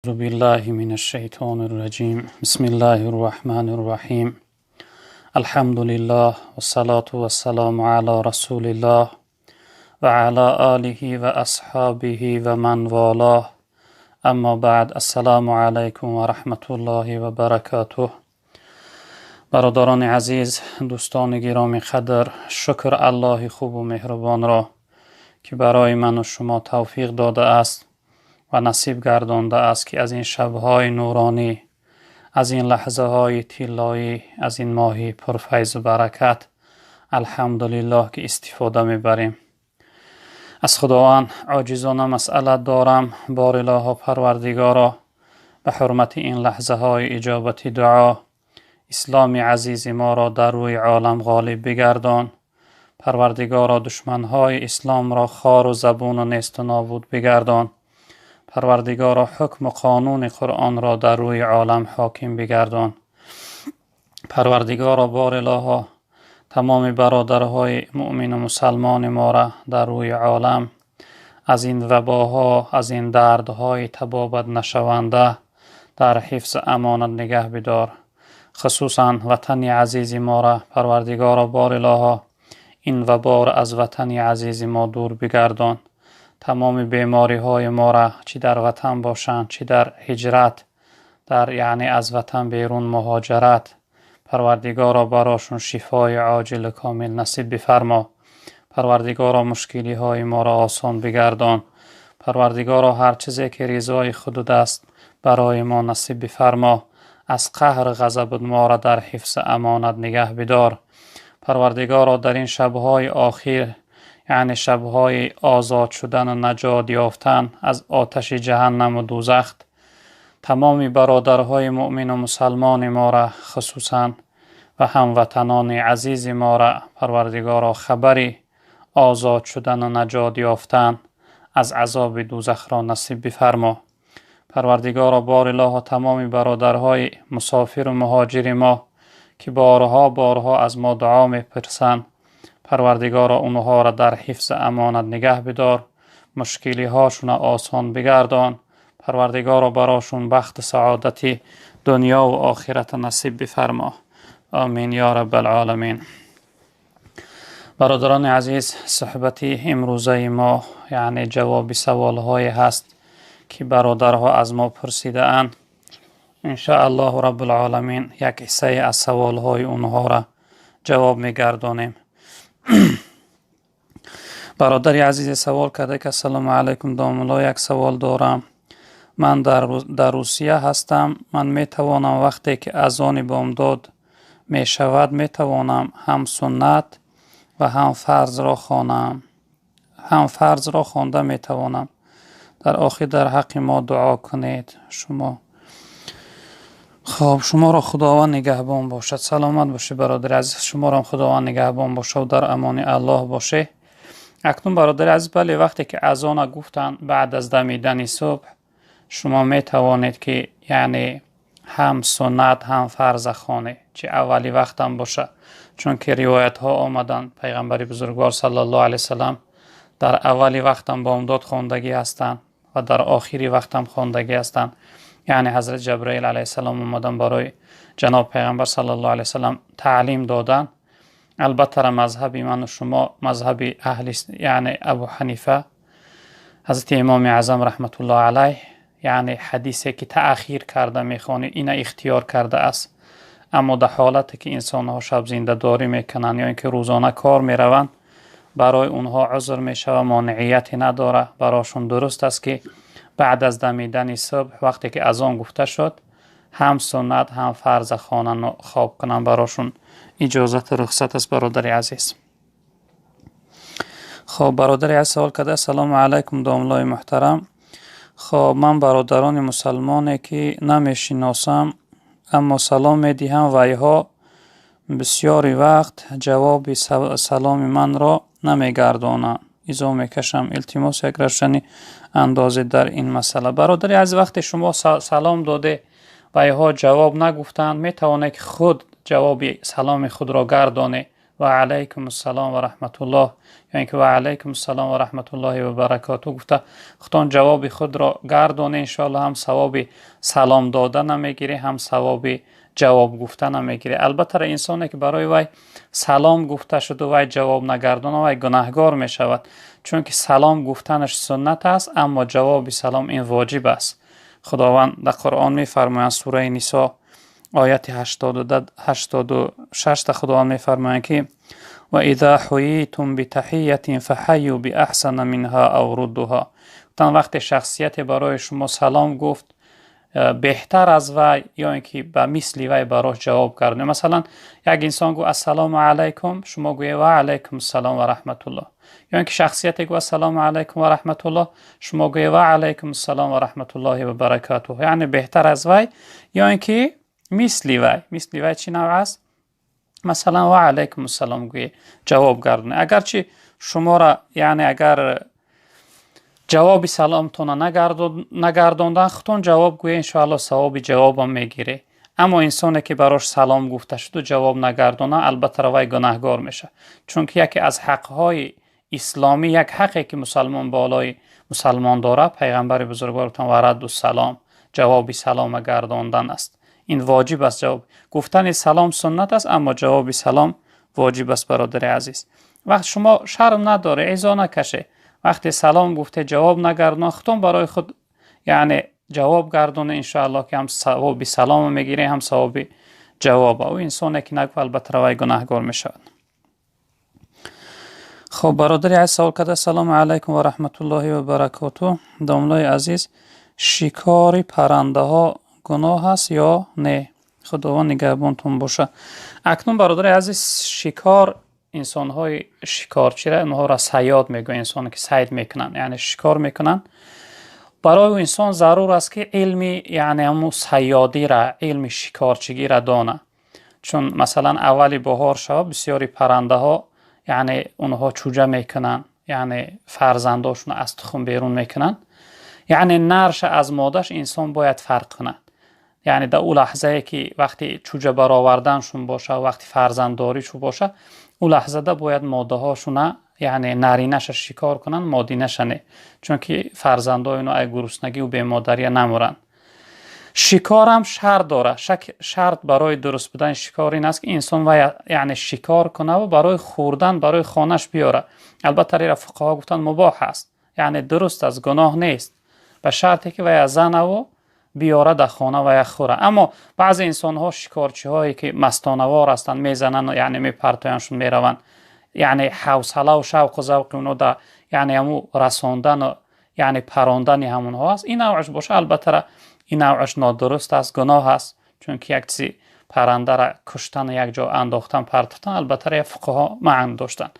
أعوذ بالله من الشيطان الرجيم. بسم الله الرحمن الرحيم. الحمد لله والصلاة والسلام على رسول الله وعلى آله وأصحابه ومن والاه. أما بعد، السلام عليكم ورحمة الله وبركاته. Бародарони азиз, дӯстони гиромӣ қадр, шукр Аллоҳи хубу меҳрубонро, ки барои ману шумо тавфиқ додааст ва насиб гардондааст, ки аз ин шабҳои нуронӣ, аз ин лаҳзаҳои тиллоӣ, аз ин моҳи пурфайзу баракат, алҳамдулиллоҳ, ки истифода мебарем. Аз Худованд оҷизона масъалат дорам: бор илоҳо, Парвардигоро, ба ҳурмати ин лаҳзаҳои иҷобати дуо исломи азизи моро дар рӯи олам ғолиб бигардон. Парвардигоро, душманҳои исломро хору забуну несту нобуд бигардон. Парвардигоро, ҳукму қонуни Қуръонро дар рӯи олам ҳоким бигардон. Парвардигоро, бор илоҳо, тамоми бародарҳои муъмину мусалмони моро дар рӯи олам аз ин вабоҳо, аз ин дардҳои табобат нашаванда дар ҳифзи амонат нигаҳ бидор, хусусан ватани азизи моро. Парвардигоро, бор илоҳо, ин ваборо аз ватани азизи мо дур бигардон. Тамоми бемориҳои моро, чӣ дар ватан бошанд, чӣ дар ҳиҷрат, дар яъне аз ватан берун муҳоҷират, Парвардигоро, барошон шифои оҷилу комил насиб бифармо. Парвардигоро, мушкилиҳои моро осон бигардон. Парвардигоро, ҳар чизе ки ризои худут аст, барои мо насиб бифармо. Аз қаҳр ғазабут моро дар ҳифзи амонат нигаҳ бидор. Парвардигоро, дар ин шабҳои охир, яъне шабҳои озод шудану наҷот ёфтан аз оташи ҷаҳаннаму дӯзах, тамоми бародарҳои муъмину мусалмони моро хусусан ва ҳамватанони азизи моро, Парвардигоро, хабари озод шудану наҷот ёфтан аз азоби дӯзахро насиб бифармо. Парвардигоро, бор илоҳо, тамоми бародарҳои мусофиру муҳоҷири мо, ки борҳо борҳо аз мо дуо мепурсанд, Парвардигоро, онҳоро дар ҳифзи амонат нигаҳ бидор, мушкилиҳошонро осон бигардон. Парвардигоро, барошон бахту саодати дунёву охирата насиб бифармо. Омин ё раббалъоламин. Бародарони азиз, суҳбати имрӯзаи мо яъне ҷавоби саволҳое ҳаст, ки бародарҳо аз мо пурсидаанд. Иншоаллоҳу раббулъоламин, як ҳиссае аз саволҳои онҳоро ҷавоб мегардонем. Бародари азизе савол карда, ки: «Ассалому алайкум, домулло, як савол дорам. Ман дар Русия ҳастам. Ман метавонам, вақте ки азони бомдод мешавад, метавонам ҳам суннат ва ҳам фарзро хонам, ҳам фарзро хонда метавонам? Дар охир дар ҳаққи мо дуо кунед шумо». Хоб, шуморо Худованд нигаҳбон бошад. Саломат бошед, бародари азиз. Шуморо Худованд нигаҳбон бошад, дар амони Аллоҳ бошед. Акнун, бародари азиз, бале, вақте ки азона гуфтанд, баъд аз дамидани субҳ, шумо метавонед, ки яъне ҳам суннат, ҳам фарза хонед, чи аввали вақтам бошад, чунки ривоятҳо омаданд, пайғамбари бузургвор саллаллоҳу алайҳи васаллам дар аввали вақтам бомдод хондагӣ ҳастанд ва дар охири вақтам хондагӣ ҳастанд. Яъне ҳазрат Ҷабраил алайҳиссалом омадан, барои ҷаноб пайғамбар саллаллоҳу алайҳи васаллам таълим доданд. Албатта, мазҳаби ману шумо, мазҳаби аҳли, яъне Абу Ҳанифа, ҳазрати Имоми Аъзам раҳматуллоҳ алайҳ, яъне ҳадисе ки таъхир карда мехонӣ, ина ихтиёр кардааст. Аммо дар ҳолате ки инсонҳо шабзиндадорӣ мекунанд ё ин ки рӯзона кор мераванд, барои онҳо узр мешавад, монеияте надорад. Барошон дуруст аст, ки баъд аз дамидани субҳ, вақте ки азон гуфта шуд, ҳам суннат, ҳам фарза хонанд, хоб кунанд. Барошон иҷозату рухсат аст, бародари азиз. Хоб, бародари азиз савол карда: «Ассалому алайкум, домлои муҳтарам. Хоб, ман бародарони мусалмоне ки намешиносам, аммо салом медиҳам, вайҳо бисёри вақт ҷавоби саломи манро намегардонанд. Изо мекашам. Илтимос, як равшанӣ андозед дар ин масъала». Бародари азиз, вақте шумо салом доде, вайҳо ҷавоб нагуфтанд, метавонед, ки худ ҷавоби саломи худро гардонед. ва алайкум ассалом ва раҳматуллоҳ ё инки ва алайкум ассалом ва раҳматуллоҳи ва баракотуҳ гуфта худтон ҷавоби худро гардонед, иншоаллоҳ ҳам савоби салом дода намегирӣ, ҳам савоби ҷавоб гуфта намегирӣ. Албатта инсоне ки барои вай салом гуфта шуд ва вай ҷавоб нагардона, вай гунаҳгор мешавад, чунки салом гуфтанаш суннат аст, аммо ҷавоби салом ин воҷиб аст. Худованд дар Қуръон мефармояд, сураи Нисо ояти 86 Худованд мефармояд ки ва иза ҳуйитум битаҳиятин фаҳайю биаҳсана минҳа ав руддуҳа. Гуфтанд вақте шахсияте барои шумо салом гуфт, беҳтар аз вай ё инки ба мисли вай барош ҷавоб гардонед. Масалан, як инсон гуфт ассалому алайкум, шумо гӯед ва алайкум ассалом ва раҳматуллоҳ. Ё инки шахсияте гуфт ассалому алайкум ва раҳматуллоҳ, шумо гӯед ва алайкум ассалом ва раҳматуллоҳи ва баракатуҳ. Яъне беҳтар аз вай ё инки мисли вай. Мисли вай чӣ навъ аст? Масалан, ва алайкум ассалом гӯед, ҷавоб гардонед. Агарчи шуморо, яъне агар ҷавоби саломтонро нагардондан, худтон ҷавоб гӯед, иншоаллоҳ савоби ҷавобам мегиред. Аммо инсоне ки барош салом гуфта шуду ҷавоб нагардона, албатта вай гунаҳгор мешавад. Чунки яке аз ҳақҳои исломӣ, як ҳақе ки мусалмон болои мусалмон дорад, пайғамбари бузургвор гуфтанд ва радду салом, ҷавоби салома гардондан аст. Ин воҷиб аст. Ҷавоб гуфтани салом суннат аст, аммо ҷавоби салом воҷиб аст. Бародари азиз, вақт шумо шарм надоред, изо накашед. Вақте салом гуфте ҷавоб нагардон, худтон барои худ яъне ҷавоб гардонед, иншоаллоҳ ки ҳам савоби салом мегиред, ҳам савоби ҷавоб. Ӯ инсоне ки нагуфт, албатта вай гунаҳгор мешавад. Хоб, бародари азиз савол карда: ассалому алайкум ва раҳматуллоҳи ва баракотуҳ. Домлои азиз, шикори паррандаҳо гуноҳ аст ё не? Худованд нигаҳбонтон бошад. Акнун бародари азиз, шикор, инсонҳои шикорчиро онҳоро сайёд мегӯянд, инсоне ки сайд мекунанд, яъне шикор мекунанд. Барои ӯ инсон зарур аст ки илми, яъне ҳамун сайёдира, илми шикорчигиро донад. Чун масалан аввали баҳор шава, бисёри паррандаҳо, яъне онҳо чӯҷа мекунанд, яъне фарзандошонро аз тухм берун мекунанд. Яъне нарша аз модаш инсон бояд фарқ кунад. Яъне дар ӯ лаҳзае ки вақти чӯҷа бароварданшон боша, вақти фарзанддоришу боша, ӯ лаҳзада бояд модаҳошона, яъне наринаша шикор кунанд, модинаша не, чунки фарзандои онҳо ай гуруснагиву бемодария намуранд. Шикорам шарт дорад. Шарт барои дуруст будани шикор ин аст ки инсон вай, яъне шикор кунаву барои хӯрдан барои хонаш биёрад. Албатта ира фуқаҳо гуфтанд мубоҳ аст, яъне дуруст аст, гуноҳ нест, ба шарте ки вай занаву биёра дар хона ва як хӯра. Аммо баъзе инсонҳо, шикорчиҳое ки мастонавор ҳастанд, мезананд, яъне мепартояншон, мераванд, яъне ҳавсалаву шавқу завқи онҳо дар, яъне ҳамун расондану, яъне парондани ҳамонҳо аст. Ин навъаш боша, албатта ин навъаш нодуруст аст, гуноҳ аст, чунки як чизи паррандаро куштан, як ҷо андохтан, партофтан, албатта як фуқаҳо маън доштанд.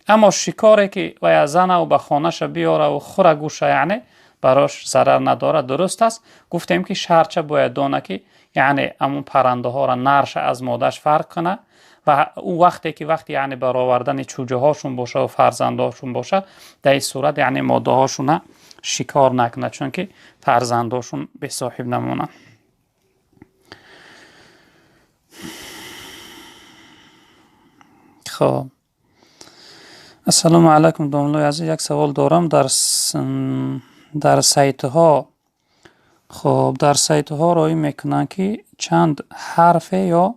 Аммо шикоре ки вая занаву ба хонаша биёраву хӯра гӯша, яъне барош зарар надорад, дуруст аст. Гуфтем ки шартча бояд дона ки яъне ҳамун паррандаҳоро нарша аз модаш фарқ кунад ва ӯ вақте ки вақти, яъне баровардани чӯҷаҳошон боша ва фарзандҳошон боша, дар ин сурат яъне модаҳошона шикор накунад, чунки фарзандҳошон бесоҳиб намонанд. Хоб, ассалому алайкум домлои азиз, як савол дорам. Дар сайтҳо, хоб, дар сайтҳо роӣ мекунанд ки чанд ҳарфе ё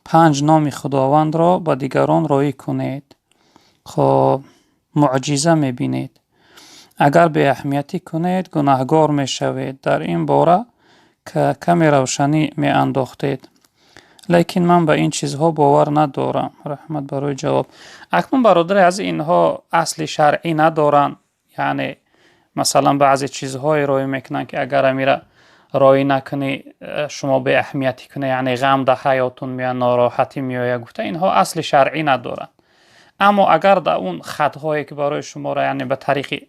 5 номи Худовандро ба дигарон роӣ кунед, хоб, муъҷиза мебинед. Агар беаҳамиятӣ кунед, гунаҳгор мешавед. Дар ин бора каме равшанӣ меандохтед. Лекин ман ба ин чизҳо бовар надорам. Раҳмат барои ҷавоб. Акнун бародари азиз, инҳо асли шаръӣ надоранд. Яъне масалан баъзе чизҳое роӣ мекунанд ки агар амира роӣ накунӣ, шумо беаҳамиятӣ кунӣ, яъне ғам дар ҳаётун меояд, нороҳатӣ меояд гуфта, инҳо асли шаръӣ надоранд. Аммо агар дар он хатҳое ки барои шуморо, яъне ба тариқи,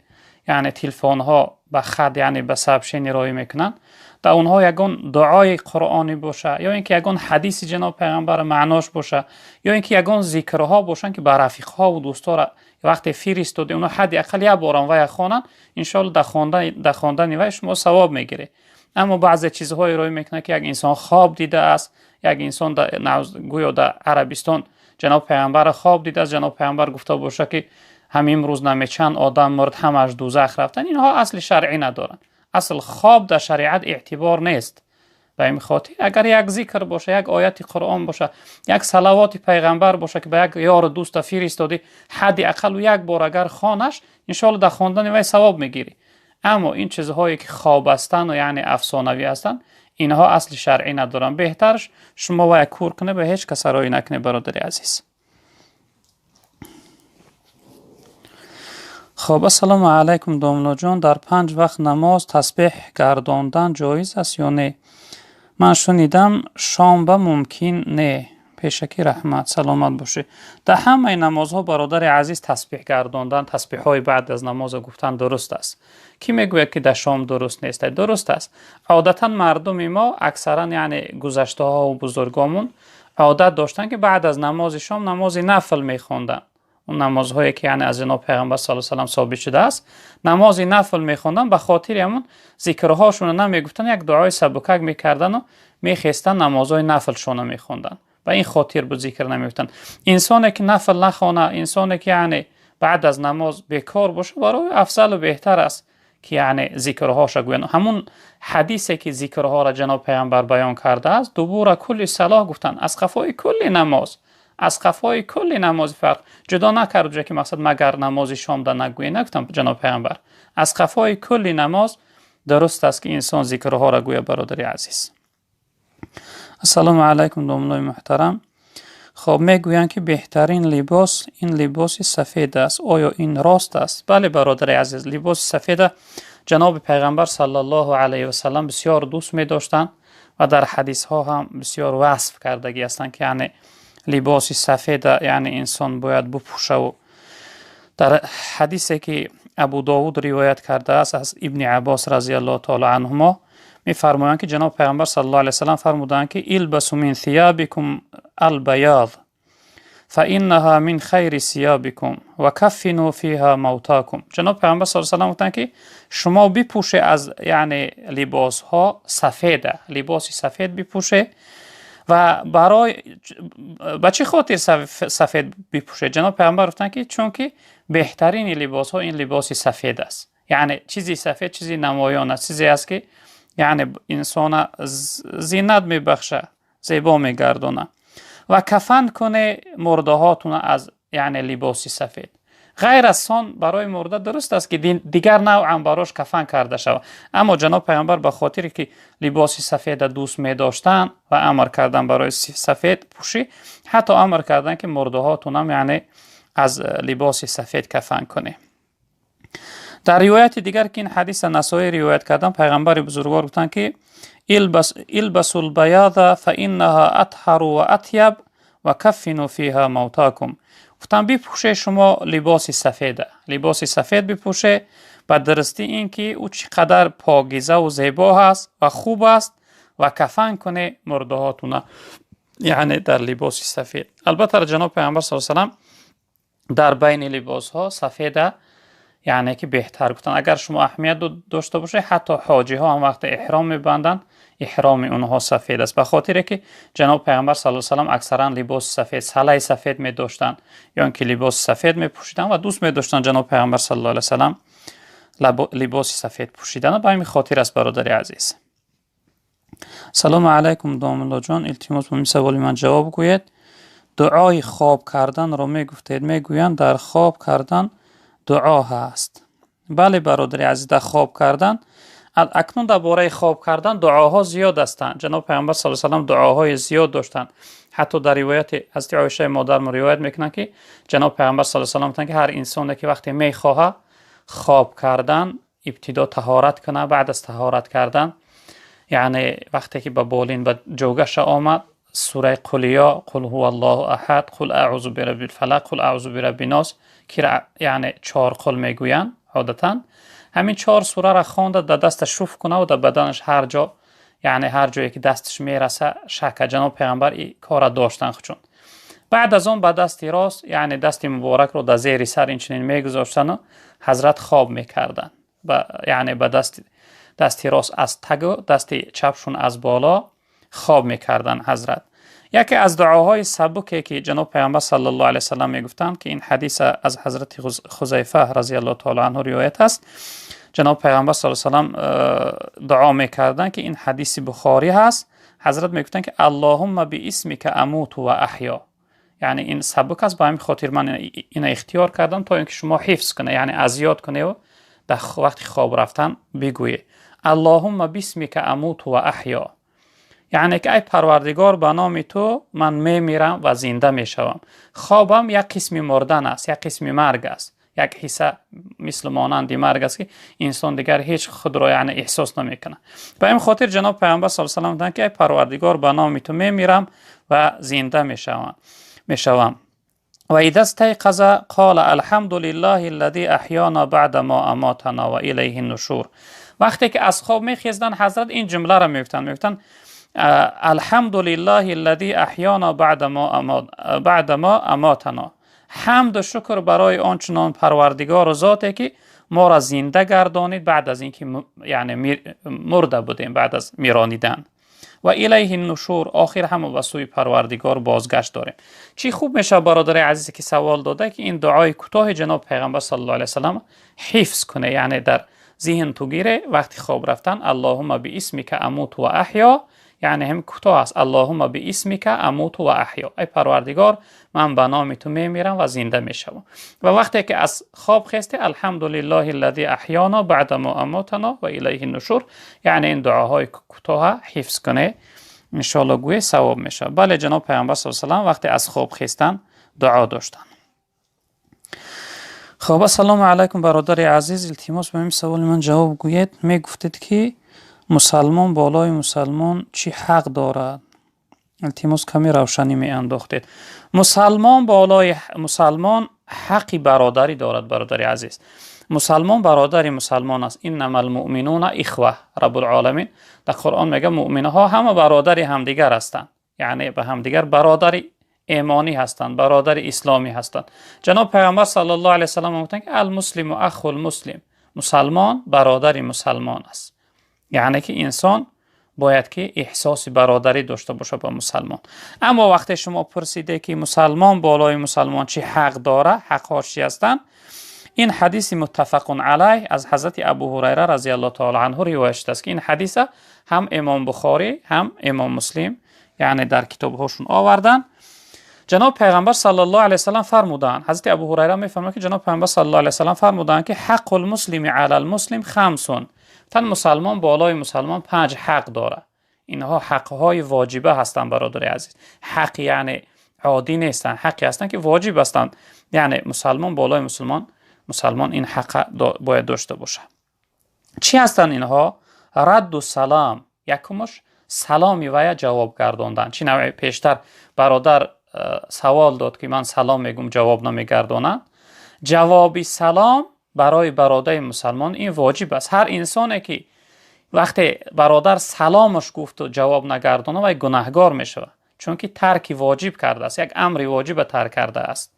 яъне телефонҳо ба хат, яъне ба сообщение роӣ мекунанд, дар онҳо ягон дуои қуръонӣ боша ё ин ки ягон ҳадиси ҷаноб пайғамбар маънош боша ё ин ки ягон зикрҳо бошанд ки ба рафиқҳову дӯстора вақте фиристоди, онҳо ҳадди ақал як борам вая хонанд, иншоалло дар хондани вай шумо савоб мегиред. Аммо баъзе чизҳое роӣ мекунанд ки як инсон хоб дидааст, як инсон гӯё дар Арабистон ҷаноб паёмбар хоб дидааст, ҷаноб паёмбар гуфта бошад, ки ҳамин рӯз намечанд одам мурд, ҳамаш дӯзах рафтан, инҳо асли шаръӣ надоранд. Асл хоб дар шариат эътибор нест. Ба ин хотир агар як зикр боша, як ояти Қуръон боша, як салавоти пайғамбар боша, ки ба як ёру дӯста фиристодӣ, ҳадди ақал як бор агар хонаш, иншоалло дар хондани вай савоб мегирӣ. Аммо ин чизҳое ки хоб ҳастанд, яъне афсонавӣ ҳастанд, инҳо асли шаръӣ надоранд. Беҳтарш шумо вай кур кунед ва ҳеҷ каса роӣ накунед, бародари азиз. Хоб, ассалому алайкум, домлоҷон. Дар 5 вақт намоз тасбеҳ гардондан ҷоиз аст ё не? Ман шунидам шомба мумкин не. Пешакӣ раҳмат, саломат бошед. Дар ҳамаи намозҳо, бародари азиз, тасбеҳ гардондан, тасбеҳҳои баъд аз намоза гуфтан дуруст аст. Кӣ мегӯяд, ки дар шом дуруст нест? Дуруст аст. Одатан мардуми мо аксаран, яъне гузаштаҳо бузургомон одат доштанд, ки баъд аз намози шом намози нафл мехонданд. Он намозҳое ки яъне аз ҷаноб пайғамбар саллаллоҳу алайҳи васаллам собит шудааст, намози нафл мехонданд, ба хотири ҳамон зикрҳошонро намегуфтанд, як дуои сабукак мекардану мехестанд, намозҳои нафлшонро мехонданд. Ба ин хотир буд зикр намегуфтанд. Инсоне ки нафл нахона, инсоне ки яъне баъд аз намоз бекор боша, барои афзалу беҳтар аст ки яъне зикрҳоша гӯянд. Ҳамун ҳадисе ки зикрҳоро ҷаноб пайғамбар баён кардааст, дубура кулли салоҳ гуфтанд, аз қафои кулли намоз, аз қафои кулли намози фарқ ҷудо накард, ҷое ки мақсад магар намози шомда нагӯе, нагуфтам ҷаноб пайғамбар. Аз қафои кулли намоз дуруст аст, ки инсон зикрҳоро гӯяд, бародари азиз. Ассалому алайкум, домлои муҳтарам. Хоб, мегӯянд, ки беҳтарин либос ин либоси сафед аст. Оё ин рост аст? Бале, бародари азиз, либоси сафеда ҷаноби пайғамбар саллаллоҳу алайҳи васаллам бисёр дӯст медоштанд ва дар ҳадисҳо ҳам бисёр васф кардагӣ ҳастанд, ки яъне либоси сафеда яъне инсон бояд бупӯшаву. Дар ҳадисе ки Абу Довуд ривоят кардааст аз Ибни Аббос разияллоҳу таоло анҳумо, мефармоянд, ки ҷаноб пайғамбар саллаллоҳу алайҳи васаллам фармуданд, ки илбасу мин сиябикум албаяд фаиннаҳа мин хайри сиябикум ва каффину фиҳа мавтакум. Ҷаноб пайғамбар саллаллоҳу алайҳи васаллам гуфтанд, ки шумо бипӯше аз яъне либосҳо сафеда, либоси сафед бипӯше. Ва барои ба чӣ хотир сафед бипӯше? Ҷаноб пайғамбар гуфтанд, ки чунки беҳтарини либосҳо ин либоси сафед аст. Яъне чизи сафед чизи намоён аст, чизе аст, ки яъне инсона зинат мебахша, зебо мегардона. Ва кафан куне мурдаҳотуна аз яъне либоси сафед. Ғайр аз сон барои мурда дуруст аст, ки дигар навъам барош кафан карда шавад. Аммо ҷаноб пайғамбар ба хотире ки либоси сафеда дӯст медоштанд ва амр кардан барои сафед пӯшӣ, ҳатто амр карданд, ки мурдаҳотунам яъне аз либоси сафед кафан кунед. Дар ривояти дигар, ки ин ҳадиса Насоӣ ривоят кардан, пайғамбари бузургвор гуфтанд, ки илбасу лбаяда фаиннаҳа атҳару ва атяб ва каффину фиҳа мавтакум. Гуфтанд, бипӯше шумо либоси сафеда, либоси сафед бипӯше, ба дурустӣ ин ки ӯ чӣ қадар покизаву зебо ҳаст ва хуб аст, ва кафан куне мурдаҳотуна яъне дар либоси сафед. Албатта ҷаноб пайғамбар саллаллоҳу алайҳи васаллам дар байни либосҳо сафеда яъне ки беҳтар гуфтанд. Агар шумо аҳамият дошта бошед, ҳатто ҳоҷиҳо ҳам вақте эҳром мебанданд, эҳроми онҳо сафед аст, ба хотире ки ҷаноб пайғамбар саллаллоҳу алайҳи васаллам аксаран либоси сафед, салаи сафед медоштанд ё ин ки либоси сафед мепӯшиданд ва дӯст медоштанд ҷаноб пайғамбар саллаллоҳу алайҳи васаллам либоси сафед пӯшидан. Ба ҳамин хотир аст, бародари азиз. Салому алайкум, домуллоҷон. Илтимос, ба ин саволи ман ҷавоб гӯед. Дуои хоб карданро мегуфтед, мегӯянд дар хоб кардан дуо ҳаст. Бале, бародари азиз, дар хоб кардан, акнун дар бораи хоб кардан дуоҳо зиёд ҳастанд. Ҷаноб пайғамбар саллаллоҳу алайҳи васаллам дуоҳои зиёд доштанд. Ҳатто дар ривояти ҳазрати Оишаи модармон ривоят мекунанд, ки ҷаноб пайғамбар саллаллоҳу алайҳи васаллам гуфтанд, ки ҳар инсоне ки вақте мехоҳад хоб кардан, ибтидо таҳорат кунад, баъд аз таҳорат кардан, яъне вақте ки ба болин ба ҷогаша омад, сураи Қулиё, қул ҳува аллоҳу аҳад, қул аъузу бираббил фалақ, қул аъузу бираббин нос, ки яъне 4 қул мегӯянд одатан, ҳамин 4 сураро хонда дар дасташ шуф куна ва дар баданаш ҳар ҷо, яъне ҳар ҷое ки дасташ мераса шака. Ҷаноб пайғамбар ин кора доштанд худшон. Баъд аз он ба дасти рост, яъне дасти муборакро дар зери сар инчунин мегузоштану ҳазрат хоб мекарданд. Яъне ба дасти рост аз тагу дасти чапшон аз боло хоб мекарданд ҳазрат. Яке аз дуоҳои сабуке ки ҷаноб паёмбар саллаллоҳу алайҳи васаллам мегуфтанд, ки ин ҳадис аз ҳазрати Хузайфа разияллоҳу таъала анҳу ривоят аст, ҷаноб паёмбар саллаллоҳу алайҳи васаллам дуо мекарданд, ки ин ҳадиси Бухорӣ ҳаст. Ҳазрат мегуфтанд, ки аллоҳумма биисмика амуту ва аҳё. Яъне ин сабук аст, ба ҳамин хотир ман ина ихтиёр кардам, то инки шумо ҳифз кунед, яъне аз ёд кунед ва дар вақти хоб рафтан бигӯед аллоҳумма бисмика амуту ва аҳё. Яъне ки ай Парвардигор, ба номи ту ман мемирам ва зинда мешавам. Хобам як қисми мурдан аст, як қисми марг аст, як ҳисса мисли монанди марг аст, ки инсон дигар ҳеҷ худро яъне эҳсос намекунад. Ба ин хотир ҷаноб паёмбар саллаллоҳу алайҳи васаллам гуфтанд, ки ай Парвардигор, ба номи ту мемирам ва зинда мешавам. Ва иза стайқаза қола алҳамду лиллаҳи аллази аҳёна баъда мо аматана ва илайҳи нушур. Вақте ки аз хоб мехездан, ҳазрат ин ҷумларо мегуфтанд, мегуфтанд алҳамду лиллаҳи аллази аҳёна баъда мо аматана. Ҳамду шукр барои он чунон Парвардигору зоте ки моро зинда гардонид баъд аз инки яъне мурда будем, баъд аз миронидан. Ва илайҳи нушур, охир ҳама ба сӯи Парвардигор бозгашт дорем. Чӣ хуб мешавад, бародари азизе ки савол дода, ки ин дуои кӯтоҳи ҷаноб пайғамбар саллаллоҳу алайҳи васаллам ҳифз куне, яъне дар зиҳн ту гире вақти хоб рафтан аллоҳумма биисмика амуту ва аҳё. Яъне ҳам кӯтоҳ аст, аллоҳумма биисмика амуту ва аҳё. Ай Парвардигор, ман ба номи ту мемирам ва зинда мешавам. Ва вақте ки аз хоб хесте, алҳамдулиллаҳи аллази аҳёна баъда мо аматана ва илайҳи нушур. Яъне ин дуоҳои кӯтоҳ ҳифз куне, иншоаллоҳ гӯе савоб мешавад. Бале, ҷаноб пайғамбар саллаллоҳу алайҳи васаллам вақте аз хоб хестан дуо доштанд. Хоб, ассалому алайкум, бародари азиз, илтимос ба ин саволи ман ҷавоб гӯед. Мегуфтед, ки мусалмон болои мусалмон чӣ ҳақ дорад? Илтимос, каме равшанӣ меандохтед. Мусалмон болои мусалмон ҳаққи бародарӣ дорад, бародари азиз. Мусалмон бародари мусалмон аст. Иннамал муъминуна ихва. Раббул-оламин дар Қуръон мегӯяд, муъминҳо ҳама бародари ҳамдигар ҳастанд. Яъне ба ҳамдигар бародари имонӣ ҳастанд, бародари исломӣ ҳастанд. Ҷаноб пайғамбар саллаллоҳу алайҳи васаллам гуфтанд, ки алмуслиму ахул муслим. Мусалмон бародари мусалмон аст. Яъне ки инсон бояд ки эҳсоси бародарӣ дошта бошад ба мусалмон. Аммо вақте шумо пурсиде, ки мусалмон болои мусалмон чӣ ҳақ дорад, ҳақҳо чӣ ҳастанд, ин ҳадиси муттафақун алайҳ аз ҳазрати Абу Ҳурайра разияллоҳу таъала анҳу ривоят шудааст, ки ин ҳадиса ҳам имом Бухорӣ, ҳам имом Муслим яъне дар китобҳошон оварданд. Ҷаноб пайғамбар саллаллоҳу алайҳи васаллам фармуданд, ҳазрати Абу Ҳурайра мефармояд, ки ҷаноб пайғамбар саллаллоҳу алайҳи васаллам фармуданд, ки ҳаққул муслими алал муслим хамсун. Тан мусалмон болои мусалмон 5 ҳақ дорад. Инҳо ҳақҳои воҷиба ҳастанд, бародари азиз. Ҳақ яъне оддӣ нестанд, ҳақе ҳастанд, ки воҷиб ҳастанд. Яъне мусалмон болои мусалмон ин ҳақа бояд дошта бошад. Чӣ ҳастанд инҳо? Радду салам. Якумаш саломи вая ҷавоб гардондан. Чӣ навъе пештар бародар савол дод, ки ман салом мегӯм, ҷавоб намегардонанд. Ҷавоби салом барои бародари мусалмон ин воҷиб аст. Ҳар инсоне ки вақте бародар саломаш гуфту ҷавоб нагардонад, вай гунаҳгор мешавад, чунки тарки воҷиб кардааст, як амри воҷиба тарк кардааст.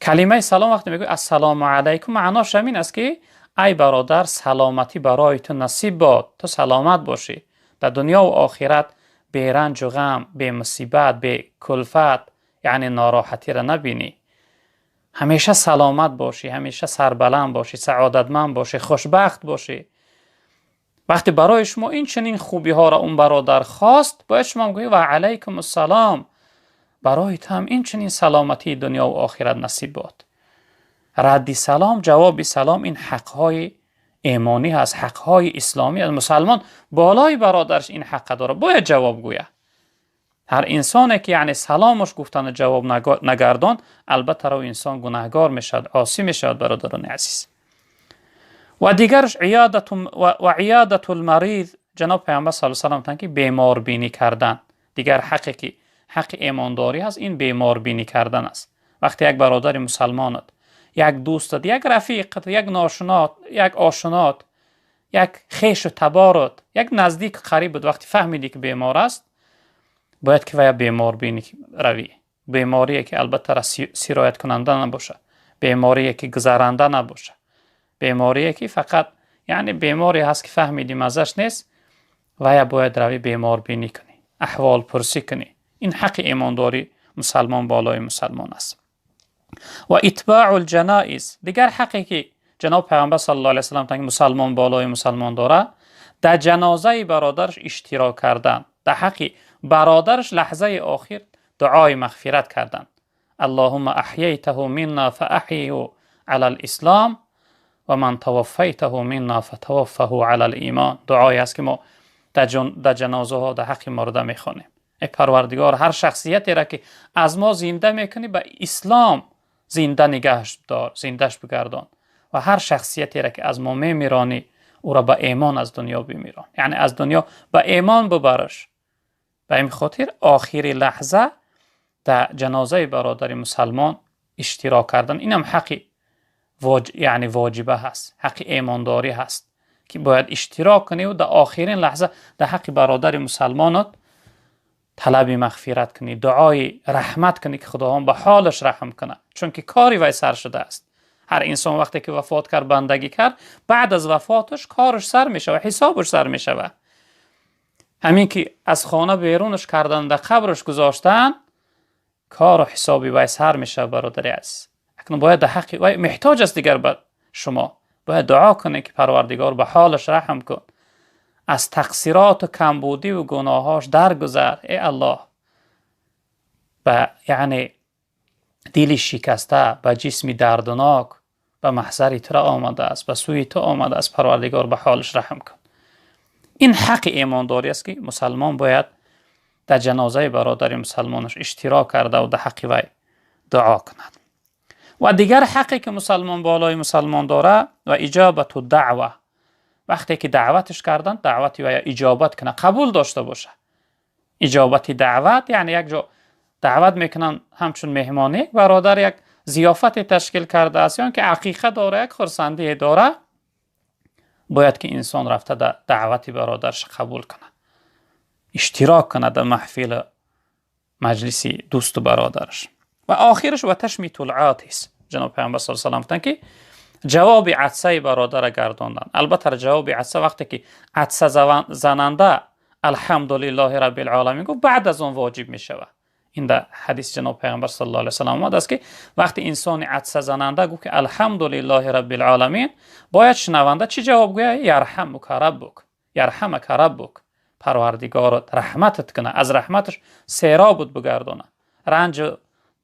Калимаи салом вақте мегӯй ассалому алайкум, маънош ҳамин аст, ки ай бародар, саломатӣ барои ту насиб бод, ту саломат бошӣ дар дунё ва охират, беранҷу ғам, бемусибат, бекулфат, яъне нороҳатиро набинӣ, ҳамеша саломат бошӣ, ҳамеша сарбаланд бошӣ, саодатманд бошӣ, хушбахт бошӣ. Вақте барои шумо ин чунин хубиҳоро он бародар хост, бояд шумо гӯед ва алайкум ассалом, барои ту ҳам ин чунин саломатии дунё ва охират насиб бод. Радди салом, ҷавоби салом ин ҳақҳои имонӣ ҳаст, ҳақҳои исломӣ аст. Мусалмон болои бародараш ин ҳаққа дорад, бояд ҷавоб гӯяд. Ҳар инсоне ки яъне саломаш гуфтану ҷавоб нагардон, албатта ро инсон гунаҳгор мешавад, осӣ мешавад, бародарони азиз. Ва дигараш иёдатул мариз. Ҷаноб пайғамбар саллаллоҳу алайҳи васаллам гуфтанд, ки беморбинӣ кардан. Дигар ҳақе ки ҳаққи имондорӣ ҳаст, ин беморбинӣ кардан аст. Вақте як бародари мусалмонат, як дӯстат, як рафиқат, як ношинот, як ошинот, як хешу таборат, як наздик қарибат вақте фаҳмидӣ, ки бемор аст, бояд ки вая беморбинӣ равӣ. Беморие ки албатта сирояткунанда набошад, беморие ки гузаранда набошад, беморие ки фақат яъне беморе ҳаст, ки фаҳмидӣ маззаш нест, вая бояд равӣ беморбинӣ кунӣ, аҳволпурсӣ кунӣ. ин ҳаққи имондори мусалмон болои мусалмон аст. Ва итбаъу алҷаноиз, дигар ҳаққе ки ҷаноб Пайғамбар саллаллоҳу алайҳи васаллам гуфтанд, ки мусалмон болои мусалмон дорад, дар ҷанозаи бародараш иштирок кардан, дар ҳаққи бародараш лаҳзаи охир дуои мағфират кардан. Аллоҳумма аҳяйтаҳу минна фааҳйиҳу ала алислом ва ман таваффайтаҳу минна фатаваффаҳу ала алимон. Дуое аст ки мо дар ҷанозаҳо дар ҳаққи мурда мехонем. Эй Парвардигор, ҳар шахсиятеро ки аз мо зинда мекунӣ, ба ислом зинда нигаҳш дор, зиндаш бигардон, ва ҳар шахсиятеро ки аз мо мемиронӣ, ӯро ба имон аз дунё бимирон, яъне аз дунё ба имон бибараш. Ба ин хотир охири лаҳза дар ҷанозаи бародари мусалмон иштирок кардан, инам ҳаққи яъне воҷиба ҳаст, ҳаққи имондорӣ ҳаст ки бояд иштирок кунӣ ва дар охирин лаҳза дар ҳаққи бародари мусалмонат талаби мағфират кунӣ, дуои раҳмат кунӣ ки Худованд ба ҳолаш раҳм кунад, чунки кори вай сар шудааст. Ҳар инсон вақте ки вафот кард, бандагӣ кард, баъд аз вафоташ кораш сар мешавад, ҳисобаш сар мешавад. Ҳамин ки аз хона берунаш кардан, дар қабраш гузоштан, кору ҳисоби вай сар мешавад. Бародари азиз, акнун бояд дар ҳаққи вай муҳтоҷ аст дигар ба шумо, бояд дуо кунед ки Парвардигор ба ҳолаш раҳм кун, аз тақсироту камбудиву гуноҳош даргузар. Эй Аллоҳ, ба яъне дили шикаста, ба ҷисми дарднок ба маҳзари тура омадааст, ба сӯи ту омадааст, Парвардигор ба ҳолаш раҳм кун. Ин ҳаққи имондорӣ аст ки мусалмон бояд дар ҷанозаи бародари мусалмонаш иштирок карда ва дар ҳаққи вай дуо кунад. Ва дигар ҳаққе ки мусалмон болои мусалмон дорад, ва иҷобату даъва, вақте ки даъваташ карданд, даъвати вай иҷобат кунад, қабул дошта бошад. Иҷобати даъват яъне як ҷо даъват мекунанд ҳамчун меҳмонӣ, бародар як зиёфате ташкил кардааст ё ки ақиқа дора, як хурсандие дора, бояд ки инсон рафта даъвати бародараш қабул кунад, иштирок кунад дар маҳфили маҷлиси дӯсту бародараш. Ва охираш ва ташмитул отис, ҷаноб Пайғамбар саллаллоҳу алайҳи васаллам гуфтанд ки ҷавоби атсаи бародара гардондан. Албатта ҷавоби атса вақте ки атса зананда алҳамдулиллоҳи раббил оламин гуфт, баъд аз он воҷиб мешавад. Ин дар ҳадиси ҷаноб Пайғамбар саллаллоҳу алайҳи васаллам омадааст ки вақте инсони атса зананда гуфт ки алҳамдулиллоҳи раббил оламин, бояд шунаванда чӣ ҷавоб гӯяд? Ярҳамука раббук, ярҳамака раббук, Парвардигорат раҳматат кунад, аз раҳматаш серобут бигардонад, ранҷу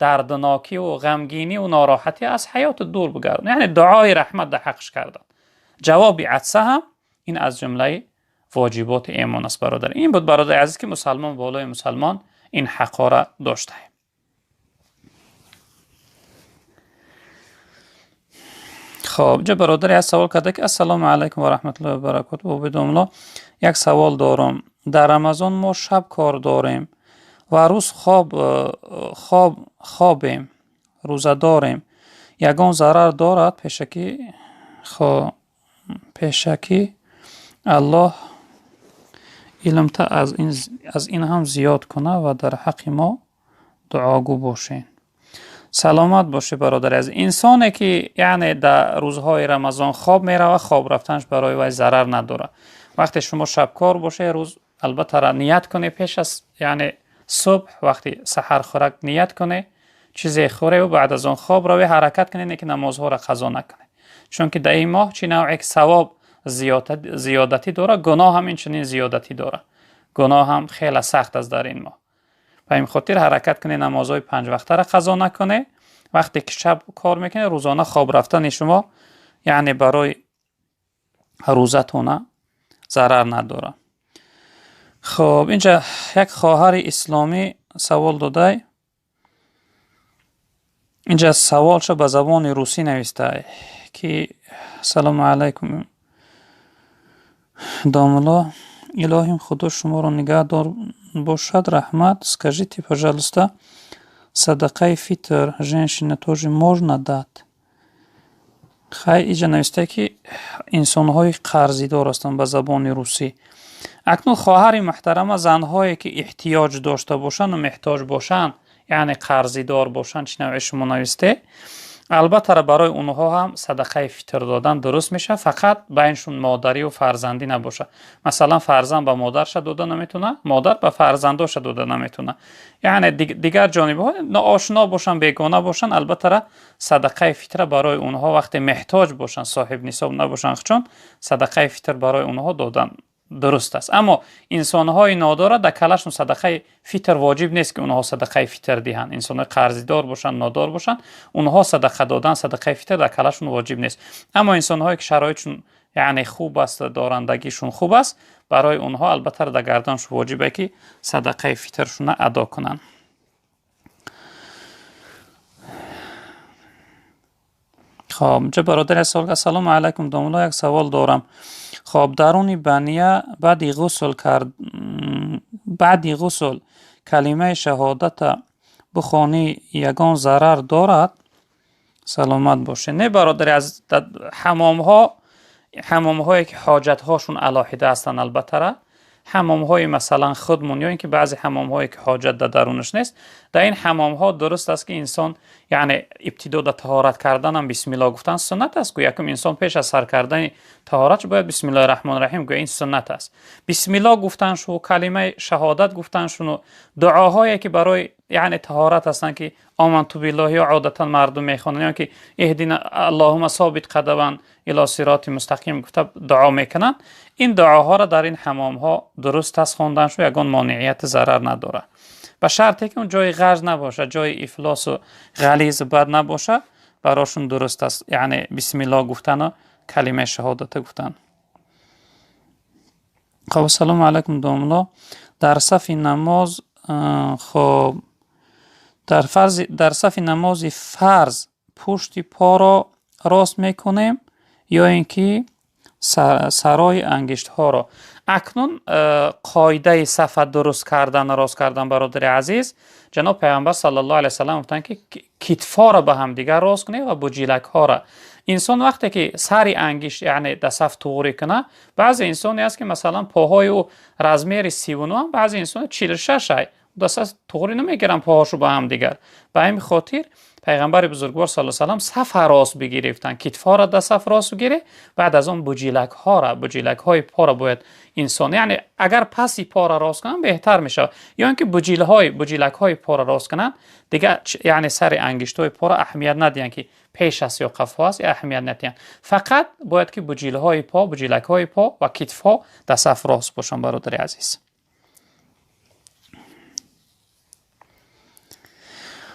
дарднокиву ғамгиниву нороҳатӣ аз ҳаётат дур бигардон, яъне дуои раҳмат дар ҳаққш кардан. Ҷавоби атса ҳам ин аз ҷумлаи воҷиботи имон аст. Бародар, ин буд, бародари азиз, ки мусалмон болои мусалмон ин ҳаққҳоро доштаем. Хоб, инҷо бародаре аз савол карда ки ассалому алайкум ва раҳматуллоҳи ва баракотуҳ, Убайдулло, як савол дорам. Дар Рамазон мо шаб кор дорем ва рӯз хобем, рӯза дорем. Ягон зарар дорад? Пешакӣ Аллоҳ илмта аз ин ҳам зиёд кунад ва дар ҳаққи мо дуогӯ бошед. Саломат бошед, бародари азиз. Инсоне ки яъне дар рӯзҳои Рамазон хоб меравад, хоб рафтанаш барои вай зарар надорад. Вақте шумо шабкор бошед, рӯз албатта ният кунед пеш аз яъне субҳ, вақти саҳар хӯрак ният кунед, чизе хӯре ва баъд аз он хоб равед, ҳаракат кунед ки намозҳоро қазо накунед, чунки дар ин моҳ чӣ навъе ки савоб зиёдатӣ дорад, гуноҳ ҳам инчунин зиёдатӣ дорад. Гуноҳ ҳам хеле сахт аст дар ин моҳ. Ба ин хотир ҳаракат кунед намозҳои панҷ вақтаро қазо накунед. Вақте ки шаб кор мекунед, рӯзона хоб рафтани шумо яъне барои рӯзатона зарар надорад. Хоб, инҷа як хоҳари исломӣ савол додай. Инҷа саволшо ба забони русӣ навистай ки салому алайкум, домулло, илоҳим Худо шуморо нигаҳдор бошад, раҳмат. Скажите, пожалуйста, садақаи фитр женщина тоже можно дать? Хай, инҷа навистае ки инсонҳои қарзидор ҳастанд ба забони русӣ. Акнун хоҳари муҳтарама, занҳое ки эҳтиёҷ дошта бошанду меҳтоҷ бошанд, яъне қарзидор бошанд, чӣ навъе шумо нависте, Албатта барои онҳо ҳам садақаи фитр додан дуруст мешавад, фақат байншон модарӣ ва фарзандӣ набошад. Масалан, фарзанд ба модарша дода наметавонад, модар ба фарзандоша дода наметавонад. Яъне дигар ҷонибҳо ноошно бошанд, бегона бошанд, албатта садақаи фитра барои онҳо вақте меҳтоҷ бошанд, соҳиб нисоб набошанд, чун садақаи фитр барои онҳо додан дуруст аст. Аммо инсонҳои нодора дар калашон садақаи фитр воҷиб нест, ки онҳо садақаи фитр диҳанд. Инсонҳои қарздор бошанд, нодор бошанд, онҳо садақа додан, садақаи фитр дар калашон воҷиб нест. Аммо инсонҳое ки шароитшон яъне хуб аст, дорандагишон хуб аст, барои онҳо албатта дар гарданшон воҷиб аст, ки садақаи фитршонро адо кунанд. Хоб, инҷа бародари савол: ассалому алайкум домулло, як савол дорам. Хоб, даруни бания баъди ғусл кард, баъди ғусл калимаи шаҳодата бихонӣ, ягон зарар дорад? Саломат бошед. Не, бародари, аз ҳамомҳо, ҳамомҳое ки ҳоҷатҳошон алоҳида ҳастанд, албатта ҳамомҳои масалан худмон ё ин ки баъзе ҳамомҳое ки ҳоҷат дар дарунаш нест, дар ин ҳамомҳо дуруст аст, ки инсон яъне ибтидо дар таҳорат карданам бисмиллоҳ гуфтан суннат аст. Ку якум инсон пеш аз сар кардани таҳорат бояд бисмиллоҳи раҳмони раҳим гӯяд, ин суннат аст. Бисмиллоҳ гуфтаншу, калимаи шаҳодат гуфтаншуну дуоҳое ки барои яъне таҳорат ҳастанд, ки оманту биллоҳ ё одатан мардум мехонанд, ё ки иҳдина аллоҳума собит қадаман ило сироти мустақим гуфта дуо мекунанд, ин дуоҳоро дар ин ҳамомҳо дуруст аст хонданшу, ягон монеияти зарар надорад. Ба шарте ки он ҷои ғарз набошад, ҷои ифлосу ғализу бад набошад, барошон дуруст аст яъне бисмиллоҳ гуфтану калимаи шаҳодата гуфтан. Хоб, ассалому алайкум домулло, дар сафи намоз, хоб, дар сафи намози фарз пушти поро рост мекунем ё ин ки сарои ангиштҳоро? Акнун қоидаи сафа дуруст кардан, рост кардан, бародари азиз, ҷаноб Пайғамбар саллаллоҳу алайҳи васаллам гуфтанд, ки китфҳоро ба ҳамдигар рост кунед ва буҷилакҳоро. Инсон вақте ки сари ангишт яъне дар саф туғрӣ кунад, баъзе инсоне аст, ки масалан поҳои ӯ размери 39, баъзе инсон 46 ай, дар саф туғрӣ намегиранд поҳошу ба ҳамдигар. Ба ҳамин хотир Пайғамбари бузургвор саллаллоҳу алайҳи васаллам сафа рост бигирифтанд, китфҳоро дар саф рост бигирӣ, баъд аз он буҷилакҳоро, буҷилакҳои поро бояд инсон, яъне агар паси поро рост кунанд беҳтар мешавад, ё ин ки буҷилакҳои поро рост кунанд, дигар яъне сари ангиштҳои поро аҳамият надиҳанд, ки пеш аст ё қафо аст, аҳамият надиҳанд. Фақат бояд ки буҷилҳои по, буҷилакҳои по ва китфҳо дар саф рост бошанд, бародари азиз.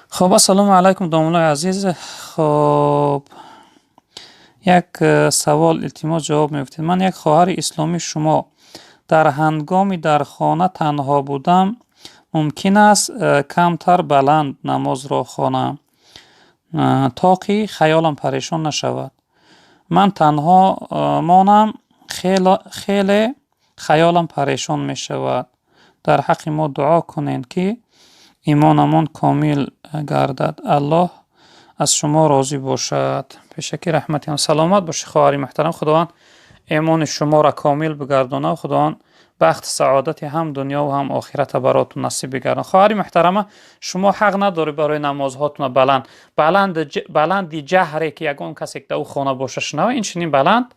Хоб, ассалому алайкум домуллои азиз. Хоб, як савол илтимос ҷавоб мегуфтед. Ман як хоҳари исломии шумо, дар ҳангоми дар хона танҳо будам мумкин аст камтар баланд намозро хонам, то ки хаёлам парешон нашавад? Ман танҳо монам, хеле хаёлам парешон мешавад. Дар ҳаққи мо дуо кунед, ки имонамон комил гардад. Аллоҳ аз шумо розӣ бошад. Пешакӣ раҳмати ҳам. Саломат бошед, хоҳари муҳтарам. Худованд имони шуморо комил бигардонад, Худованд бахти саодати ҳам дунё ва ҳам охирата баротун насиб бигардонад. Хоҳари муҳтарама, шумо ҳақ надоред барои намозҳотуна баланд баланд баланди ҷаҳре ки ягон касе дар ӯ хона боша шунава, инчунин баланд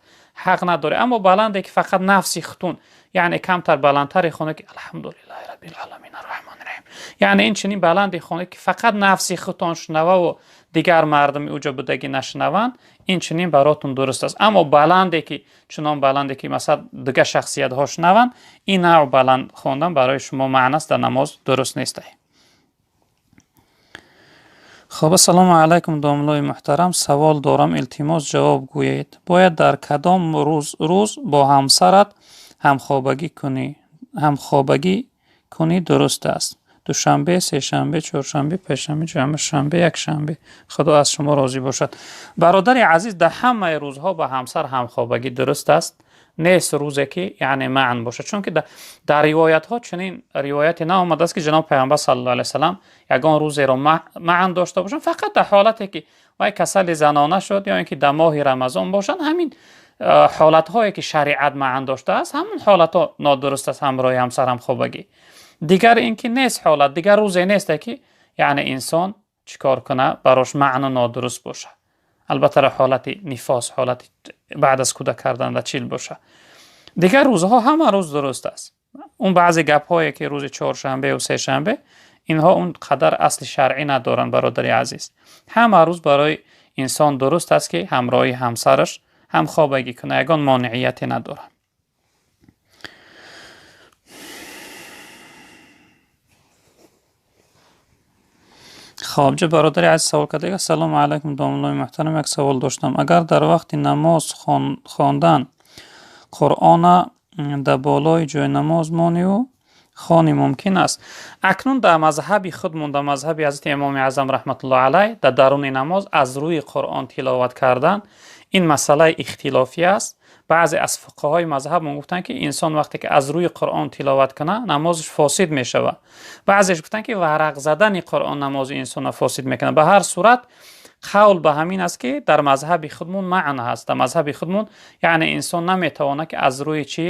ҳақ надоред. Аммо баланде ки фақат нафси хутун, яъне камтар баландтаре хона, ки алҳамдулиллаҳи раббил оламин арраҳмони раҳим, яъне инчунин баланде хона, ки фақат нафси хутон шунава ва дигар мардуми уҷо будагӣ нашунаванд, инчунин баротун дуруст аст. Аммо баланде ки чунон баланде ки масалан дигар шахсиятҳо шунаванд, ин навъ баланд хондан барои шумо маънаст дар намоз дуруст нест. Хоб, ассалому алайкум домуллои муҳтарам, савол дорам, илтимос ҷавоб гӯед. Бояд дар кадом рӯз бо ҳамсарат ҳамхобагӣ кунӣ дуруст аст? Душанбе, сешанбе, чоршанбе, панҷшанбе, ҷумъа, шанбе, якшанбе. Худо аз шумо розӣ бошад. Бародари азиз, дар ҳамаи рӯзҳо ба ҳамсар ҳамхобагӣ дуруст аст. Нест рӯзе ки яъне маън бошад, чунки дар ривоятҳо чунин ривояте наомадааст, ки ҷаноб Пайғамбар саллаллоҳу алайҳи васаллам ягон рӯзеро маън дошта бошанд, фақат дар ҳолате ки вай касали занона шуд ё ин ки дар моҳи Рамазон бошанд. Ҳамин ҳолатҳое ки шариат маън доштааст, ҳамон ҳолатҳо нодуруст аст ҳамроҳи ҳамсар ҳамхобагӣ. Дигар ин ки нест ҳолат, дигар рӯзе несте, ки яъне инсон чӣ кор кунад, барош маъну нодуруст бошад. Албатта ҳолати нифос, ҳолати баъд аз кӯдак кардан дар чил боша. Дигар рӯзҳо ҳама рӯз дуруст аст. Он баъзе гапҳое ки рӯзи чоршанбе ва сешанбе, инҳо он қадар асли шаръӣ надоранд, бародари азиз. Ҳама рӯз барои инсон дуруст аст ки ҳамроҳи ҳамсараш ҳамхобагӣ кунад, ягон монеияте надорад. Хоб, ҷа бародари азиз савол карда: Ассалому алайкум, домуллои муҳтарам, як савол доштам. Агар дар вақти намоз хондан Қуръона дар болои ҷои намоз монию хони мумкин аст? Акнун дар мазҳаби худмон, дар мазҳаби ҳазрати Имоми Аъзам раҳматуллоҳи алайҳ, дар даруни намоз аз рӯи Қуръон тиловат кардан ин масъалаи ихтилофӣ аст. Баъзе аз фуқаҳои мазҳабмон гуфтанд, ки инсон вақте ки аз рӯи Қуръон тиловат кунад, намозаш фосид мешавад. Баъзеш гуфтанд, ки варақ задани Қуръон намози инсонро фосид мекунад. Ба ҳар сурат қавл ба ҳамин аст, ки дар мазҳаби худмон маъна ҳаст. Дар мазҳаби худмон яъне инсон наметавонад, ки аз рӯи чӣ?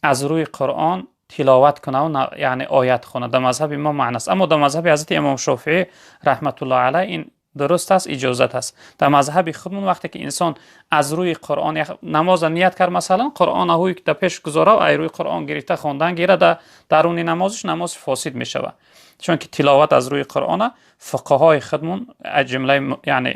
Аз рӯи Қуръон тиловат кунад ва яъне оят хонад. Дар мазҳаби мо маъна аст. Аммо дар мазҳаби ҳазрати Имом Шофеӣ раҳматуллоҳи алайҳ ин дуруст аст, иҷозат аст. Дар мазҳаби худмон вақте ки инсон аз рӯи Қуръон намоза ният кард, масалан Қуръона ҳуй дар пеш гузора, ай рӯи Қуръон гирифта хондан гира, дар даруни намозаш намоз фосид мешавад. Чунки тиловат аз рӯи Қуръона фуқаҳои худмон аз ҷумлаи яъне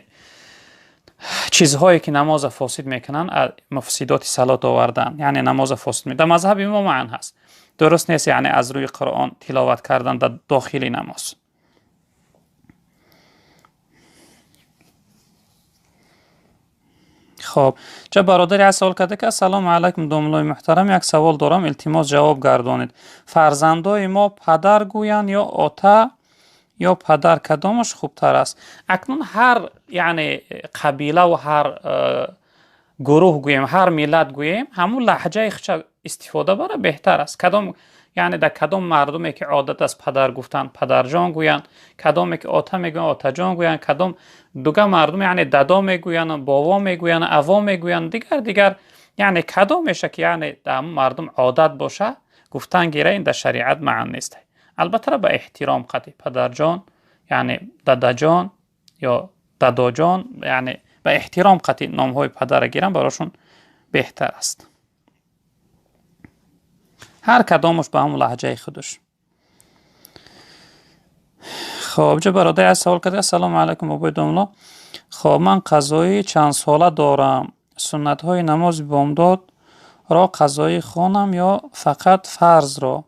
чизҳое ки намоза фосид мекунанд, муфсидоти салот овардан, яъне намоза фосид мекунанд. Дар мазҳаби мо маън ҳаст. Дуруст нест яъне аз рӯи Қуръон тиловат кардан дар дохили намоз. Хоб, ҷа бародари аз савол карда, ки ассалому алайкум, домуллои муҳтарам, як савол дорам, илтимос ҷавоб гардонед. Фарзандои мо падар гӯянд ё ота ё падар, кадомаш хубтар аст? Акнун ҳар яъне қабила ва ҳар гурӯҳ гӯем, ҳар миллат гӯем, ҳамун лаҳҷаи худша истифода бара беҳтар аст. Кадом яъне дар кадом мардуме ки одат аст падар гуфтан, падарҷон гӯянд, кадоме ки ота мегӯянд, отаҷон гӯянд, кадом дуга мардум яъне дадо мегӯянд, бово мегӯянд, аво мегӯянд, дигар дигар, яъне кадомеша ки яъне дар мардум одат боша гуфтан гира, ин дар шариат маън нест. Албатта ба эҳтиром қади падарҷон, яъне дадаҷон ё дадоҷон, яъне ба эҳтиром қади номҳои падара гиран барошон беҳтар аст. Ҳар кадомаш ба ҳамон лаҳҷаи худаш. Хоб, ҷа бародари аз савол карда: ассалому алайкум, бобои домулло. Хоб, ман қазои чанд сола дорам. Суннатҳои намози бомдодро қазоӣ хонам ё фақат фарзро?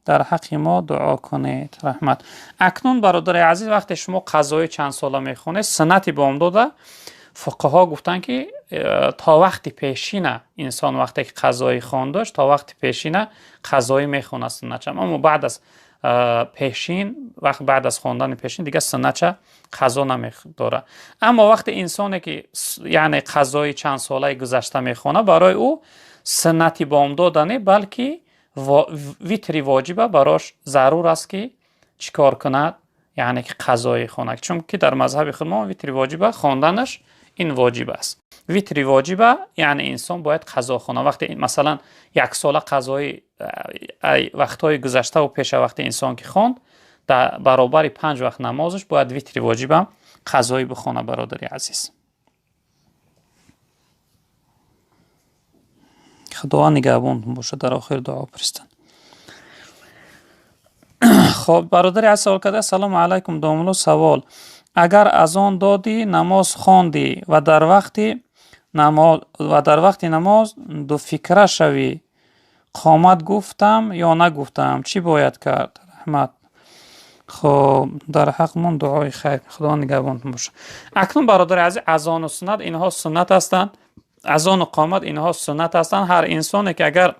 Дар ҳаққи мо дуо кунед. Раҳмат. Акнун бародари азиз, вақте шумо қазои чанд сола мехонед, суннати бомдода фуқаҳо гуфтанд, ки то вақти пешина инсон вақте ки қазоӣ хондаш, то вақти пешина қазоӣ мехонад суннатча. Аммо баъд аз пешин, вақт баъд аз хондани пешин дигар суннатча қазо намедорад. Аммо вақте инсоне ки яъне қазои чанд солаи гузашта мехонад, барои ӯ суннати бомдода не, балки витри воҷиба барош зарур аст, ки чӣ кор кунад? Яъне ки қазоӣ хонад. Чунки дар мазҳаби худ мо витри воҷиба хонданаш ин воҷиб аст. Витри воҷиба яъне инсон бояд қазо хонад. Вақте масалан як сола қазои вақтҳои гузашта ва пеша вақте инсон ки хонд, дар баробари 5 вақт намозаш бояд витри воҷиба қазоӣ бихонад, бародари азиз. Худованд нигаҳбонтон бошад, дар охир дуо пристанд. Хоб, бародари аз савол карда: ассалому алайкум, домулло, савол: агар азон додӣ, намоз хондӣ ва дар вақти намоз дуфикра шавӣ, қомат гуфтам ё нагуфтам, чӣ бояд кард? Раҳмат. Хоб, дар ҳаққмон дуои хайр, Худованд нигаҳбонтон бошад. Акнун бародари азиз, азону суннат инҳо суннат ҳастанд. Азону қомат инҳо суннат ҳастанд. Ҳар инсоне ки агар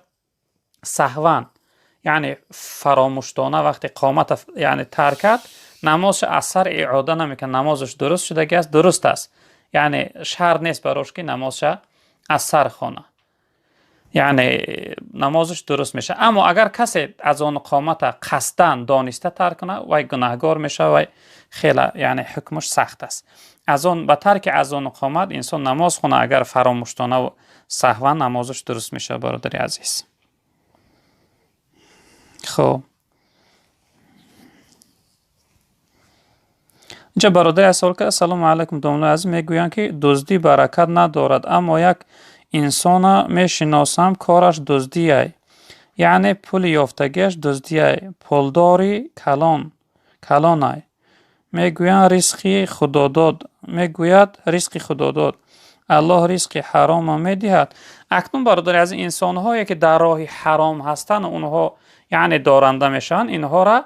саҳван, яъне фаромӯшдона вақте қомат яъне тарк кард, намозаш аз сар иъода намекунад, намозаш дуруст шудагӣ аст, дуруст аст. Яъне шарт нест барош ки намозша аз сар хона, яъне намозаш дуруст мешавад. Аммо агар касе азону қомата қасдан дониста тарк кунад, вай гунаҳгор мешавад, вай хеле яъне ҳукмаш сахт аст. Азон ба тарки азону қомат инсон намоз хона, агар фаромӯшдона ва саҳван, намозаш дуруст мешавад, бародари азиз. Хоб, Инҷа бародари савол кард: Ассалому алайкум, домлаи азиз, мегӯянд, ки дуздӣ баракат надорад, аммо як инсона мешиносам, кораш дуздиай, яъне пули ёфтагиаш дуздиай, пулдори калон калонай. Мегӯянд, ризқи худодод, мегӯяд, ризқи худодод, Аллоҳ ризқи ҳарома медиҳад. Акнун, бародари азиз, инсонҳое ки дар роҳи ҳаром ҳастанд, онҳо яъне доранда мешаванд. Инҳоро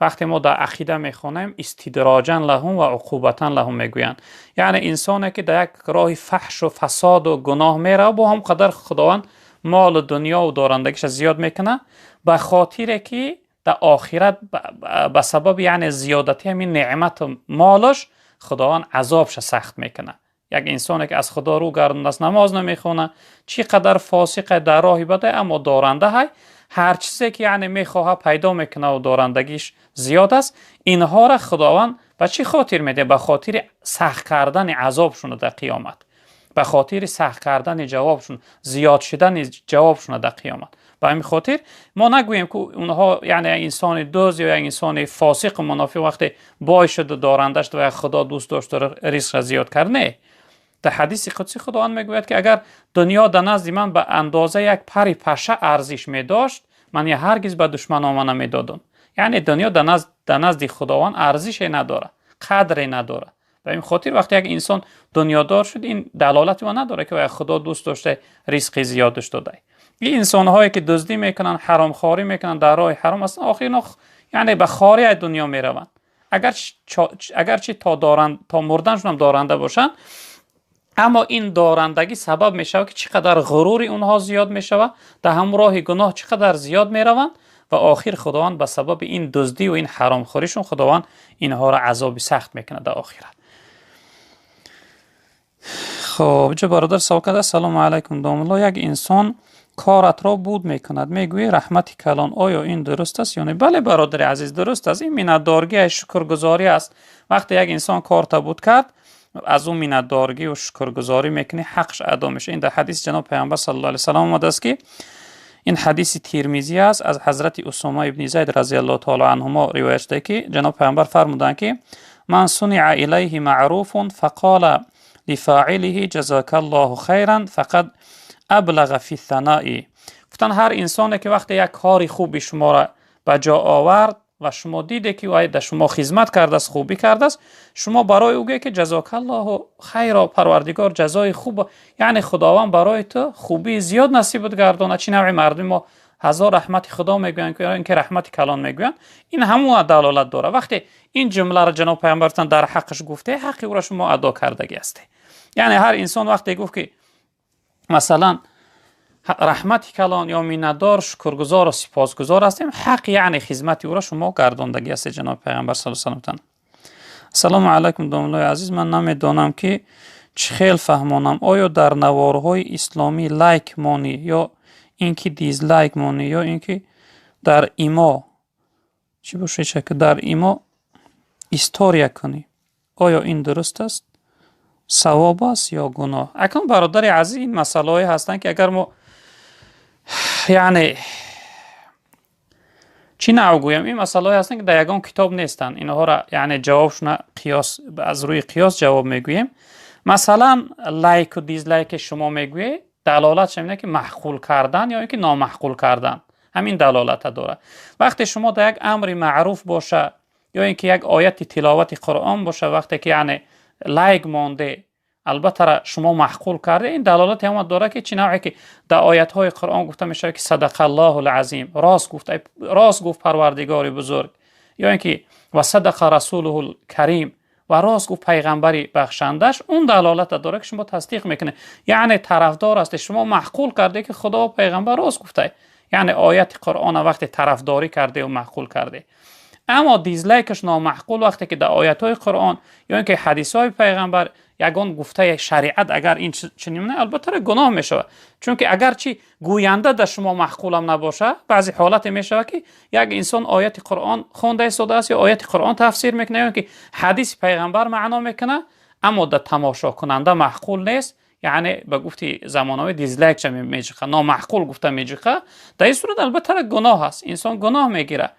вақте мо дар ақида мехонем, истидроҷан лаҳум ва уқубатан лаҳум мегӯянд. Яъне инсоне ки дар як роҳи фаҳшу фасоду гуноҳ меравад, бо ҳам қадар Худованд молу дунёву дорандагиша зиёд мекунад, ба хотире ки дар охират ба сабаби яъне зиёдати ҳамин неъмату молаш Худованд азобша сахт мекунад. Як инсоне ки аз Худо рӯ гардондааст, намоз намехонад, чӣ қадар фосиқе, дар роҳи баде, аммо доранда ҳай, ҳар чизе ки яъне мехоҳад, пайдо мекунад ва дорандагиш зиёд аст. Инҳоро Худованд ба чӣ хотир медиҳад? Ба хотири сахт кардани азобшуна дар қиёмат, ба хотири сахт кардани ҷавобшун, зиёд шудани ҷавобшуна дар қиёмат. Ба ҳамин хотир мо нагӯем, ки онҳо, яъне инсони дузд ё як инсони фосиқу мунофиқ, вақте бой шуду доранда шуд ва Худо дӯст дошту ризқра зиёд кард, не. Дар ҳадиси қудсӣ Худованд мегӯяд, ки агар дунё дар назди ман ба андоза як пари паша арзиш медошт, ман ҳаргиз ба душманома намедодам. Яъне дунё дар назди Худованд арзише надорад, қадре надорад. Ба ин хотир вақте як инсон дунёдор шуд, ин далолати мо надорад, ки Худо дӯст дошта, ризқи зиёдаш дода. Ин инсонҳое ки дуздӣ мекунанд, ҳаромхорӣ мекунанд, дар роҳи ҳаром ҳастанд, охир инҳо яъне ба хорӣ аз дунё мераванд. Агарчи то мурданшон ҳам доранда бошанд, аммо ин дорандагӣ сабаб мешавад, ки чӣ қадар ғурури онҳо зиёд мешавад, дар ҳамон роҳи гуноҳ чӣ қадар зиёд мераванд ва охир Худованд ба сабаби ин дуздӣ ва ин ҳаромхӯришон Худованд инҳоро азоби сахт мекунад дар охират. Хоб, инҷо бародар савол карда: Ассалому алайкум, домулло, як инсон коратро буд мекунад, мегӯӣ раҳмати калон, оё ин дуруст аст ё не? Бале, бародари азиз, дуруст аст. Ин миннатдоргӣ, шукргузорӣ аст. Вақте як инсон корта буд кард, аз ӯ миннатдоргӣ шукргузорӣ мекунӣ, ҳақш адо мешавад. Ин дар ҳадиси ҷаноб Паёмбар саллаллоҳу алайҳи васаллам омадааст, ки ин ҳадиси Тирмизӣ аст, аз ҳазрати Усома ибни Зайд разияллоҳу таоло анҳумо ривоят шуда, ки ҷаноб Паёмбар фармуданд, ки ман суниа илайҳи маъруфун фақола лифоилиҳи ҷазакаллоҳу хайран фақад аблаға фи танои. Гуфтанд, ҳар инсоне ки вақте як кори хуби шуморо ба ҷо овард ва шумо диде, ки вай дар шумо хизмат кардааст, хубӣ кардааст, шумо барои ӯ гӯед, ки ҷазокаллоҳу хайро, Парвардигор ҷазои хуб, яъне Худованд барои ту хубии зиёд насибат гардонад. Чӣ навъи мардуми мо ҳазор раҳмати Худо мегӯянд, ин ки раҳмати калон мегӯянд, ин ҳамон далолат дорад. Вақте ин ҷумларо ҷаноб Паёмбар дар ҳаққаш гуфте, ҳаққи ӯро шумо адо кардагӣ ҳастед. Яъне ҳар инсон вақте гуфт, ки масалан раҳмати калон ё миннатдор, шукргузору сипосгузор ҳастем, ҳақ яъне хизмати ӯро шумо гардондагӣ ҳастед ҷаноби Пайғамбар саллаллоҳу алайҳи васаллам. Ассалому алайкум, домлои азиз, ман намедонам, ки чӣ хел фаҳмонам. Оё дар наворҳои исломӣ лайк монӣ ё ин ки дизлайк монӣ, ё ин ки дар имо чӣ бошад, ки дар имо история кунӣ, оё ин дуруст аст, савоб аст ё гуноҳ? Акнун, бародари азиз, ин масъалаҳое ҳастанд, ки агар мо яъне чӣ навъ гӯям, ин масъалаҳое ҳастанд, ки дар ягон китоб нестанд. Инҳоро яъне ҷавобшона қиёс, аз рӯи қиёс ҷавоб мегӯем. Масалан, лайку дизлайке шумо мегӯед, далолатш ҳамин, ки маъқул кардан ё ин ки номаъқул кардан, ҳамин далолата дорад. Вақте шумо дар як амри маъруф боша ё ин ки як ояти тиловати Қуръон боша, вақте ки яъне лайк монде, албатта шумо маъқул карде, ин далолати ҳама дорад, ки чӣ навъе ки дар оятҳои Қуръон гуфта мешавад, ки садақаллоҳу лазим, рост гуфт, рост гуфт Парвардигори бузург, ё ин ки ва садақа расулуҳу карим, ва рост гуфт пайғамбари бахшандаш, он далолата дорад, ки шумо тасдиқ мекунед, яъне тарафдор ҳастед, шумо маъқул карде, ки Худо пайғамбар рост гуфта, яъне ояти Қуръона вақте тарафдорӣ кардеу маъқул карде. Аммо дизлайкаш номаъқул, вақте ки дар оятҳои Қуръон ё ин ки ҳадисҳои пайғамбар ягон гуфтаи шариат агар ин чунин, албатта гуноҳ мешавад, чунки агарчи гӯянда дар шумо маъқулам набошад, баъзе ҳолате мешавад, ки як инсон ояти Қуръон хонда истодааст ё ояти Қуръон тафсир мекунад ё ки ҳадиси пайғамбар маъно мекунад, аммо дар тамошокунанда маъқул нест, яъне ба гуфти замонавӣ дизлайкча меҷиқа, номаъқул гуфта меҷиқа. Дар ин сурат албатта гуноҳ аст, инсон гуноҳ мегирад.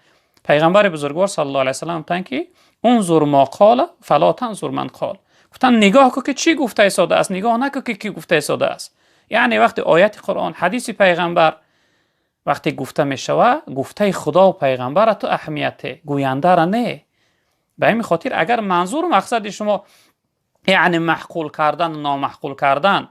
Пайғамбари бузургвор саллаллоҳу алайҳи васаллам гуфтанд, ки انظر ما قال فلا تنظر من قال. گفتن نگاه کن که چی گفته ایستاده است، نگاه نکن که کی گفته ایستاده است. یعنی وقتی آیت قرآن، حدیث پیغمبر وقتی گفته میشوه، گفته خدا و پیغمبر تو اهمیت گوینده را نه. به این خاطر اگر منظور و مقصد شما یعنی محقول کردن و نامحقول کردن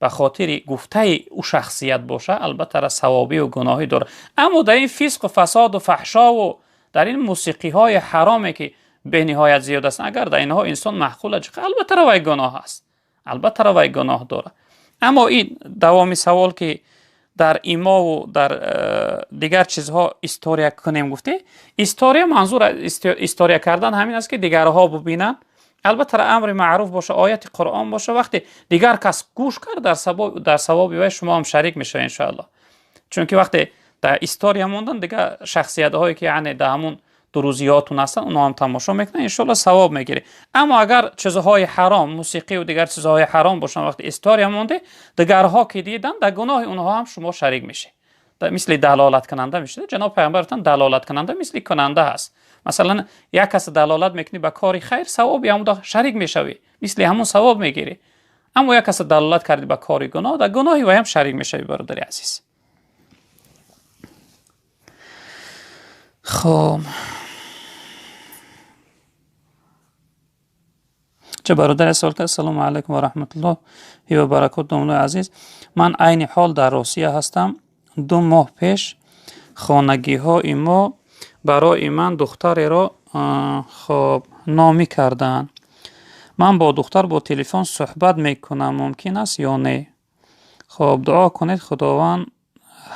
به خاطر گفته او شخصیت باشه، البته را ثوابی و گناهی داره. اما در این فسق و فساد و فحشا و در این موسیقی های حرامی که به نهایت زیاد است، اگر در اینها انسان محقول است، البته روی گناه است، البته روی گناه داره. اما این دوامی سوال که در ایما و در دیگر چیزها استوریا کنیم، گفته استوریا، منظور استوریا کردن همین است که دیگرها ببینن. البته امر معروف باشه، آیت قرآن باشه، وقتی دیگر کس گوش کرد در ثواب وی شما هم شریک میشه ان شاء الله. چون که وقتی در استوریا موندن، دیگر شخصیت هایی که یعنی در همون دروزیاتون هستن، اونا هم تماشا میکنن، ان شاء الله ثواب میگیره. اما اگر چیزهای حرام، موسیقی و دیگر چیزهای حرام باشن، وقتی استوریا مونده، دیگرها که دیدن، در گناه اونها هم شما شریک میشه، مثل دلالت کننده میشه. جناب پیامبر گفتن دلالت کننده مثل کننده هست. مثلا یک کس دلالت میکنی به کاری خیر، ثوابی هم شریک میشوی، مثل همون ثواب میگیری. اما یک کس دلالت کردی به کاری گناه، در گناهی و هم شریک میشوی برادر عزیز. خب چه برادر سوال کرد: سلام علیکم و رحمت الله و برکات. домлои азиз، ман айни ҳол дар Русия ҳастам. 2 моҳ пеш хонагиҳои мо барои ман духтареро хоб номӣ карданд. Ман бо духтар бо телефон суҳбат мекунам, мумкин аст ё не? Хоб, дуо кунед, Худованд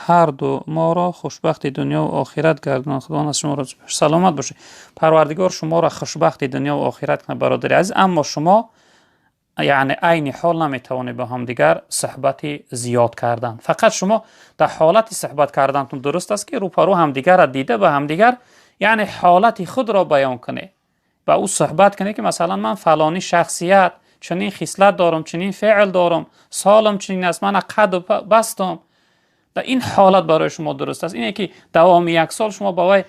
ҳарду моро хушбахти дунё ва охират гардонад. Худованд аз шумо розӣ бошад. Саломат бошед. Парвардигор шуморо хушбахти дунё ва охират кунад, бародари азиз. Аммо шумо яъне айни ҳол наметавонед бо ҳамдигар суҳбати зиёд кардан. Фақат шумо дар ҳолати суҳбат кардантон дуруст аст, ки рӯпарӯ ҳамдигарро дида, ба ҳамдигар яъне ҳолати худро баён кунед, ба ӯ суҳбат кунед, ки масалан ман фалонӣ шахсият, чунин хислат дорам, чунин феъл дорам, солам чунин аст, мана қаду бастам. Дар ин ҳолат барои шумо дуруст аст. Ине ки давоми як сол шумо ба вай